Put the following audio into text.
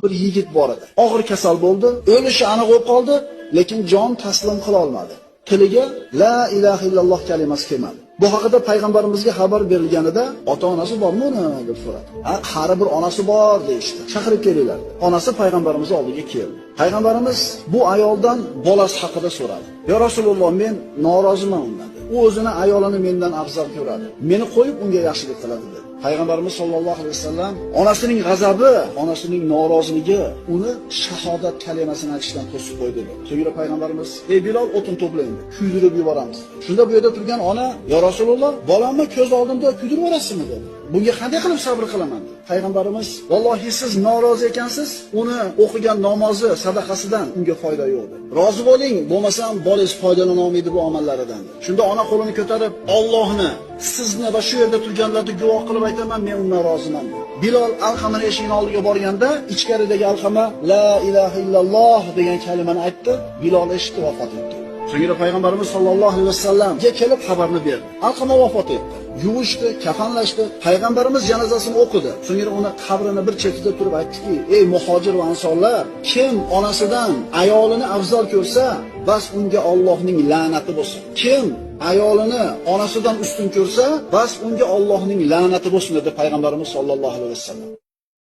Bir yigit bor edi. Og'ir kasal bo'ldi, o'lishi aniq bo'lib qoldi, lekin jon taslim qila olmadi. Tiliga la ilaha illalloh kalimasi kelmadi. Bu haqida payg'ambarimizga xabar berilganida ota-onasi bormi uni deb so'radi. Ha, qari bir onasi bor deyishdi. Chaqirib kelinglar. Onasi payg'ambarimiz oldiga keldi. Payg'ambarimiz bu ayoldan bolasi haqida so'radi. "Ya Rasululloh, men noroziman undan." U o'zini ayolini mendan afzal ko'radi. Meni qo'yib unga yaxshilik qiladi dedi. Payg'ambarimiz sollallohu alayhi vasallam onasining g'azabi, onasining noroziligi uni shahodat kalimasini aytishdan to'sib qo'ydi dedi. So'ngra payg'ambarimiz: "Ey Bilol, o'tin to'plang, kuydirib yuboramiz." Shunda bu yerda turgan ona: "Ya Rasululloh, bolamni ko'z oldimda kuydirib yuborasizmi?" dedi. Bunga qanday qilib sabr qilaman dedi. Payg'ambarimiz: "Vallohi siz norozi ekansiz, uni o'qigan namozi, sadaqasidan unga foyda yo'q" dedi. Rozi bo'ling, bo'lmasam bolangiz foydalana olmaydi bu amallaridan. Shunda ona qo'lini ko'tarib, Allohni, sizni va shu yerda turganlarni guvoh qilib aytaman, men undan roziman dedi. Bilol Alqamani eshigining oldiga borganda, ichkaridagi Alqama la ilaha illalloh degan kalimani aytdi. Bilol eshitdi, vafot etdi. So'ngra payg'ambarimiz sollallohu alayhi vasallamga kelib xabarni berdi. Alqama vafot etdi. Yuvishdi, kafanlashdi. Payg'ambarimiz janozasini o'qidi. So'ngra uni qabrini bir chetida turib aytdiki: "Ey muhojir va ansorlar, kim onasidan ayolini afzal ko'rsa, bas unga Allohning la'nati bo'lsin. Kim ayolini onasidan ustun ko'rsa, bas unga Allohning la'nati bo'lsin" dedi payg'ambarimiz sollallohu alayhi vasallam.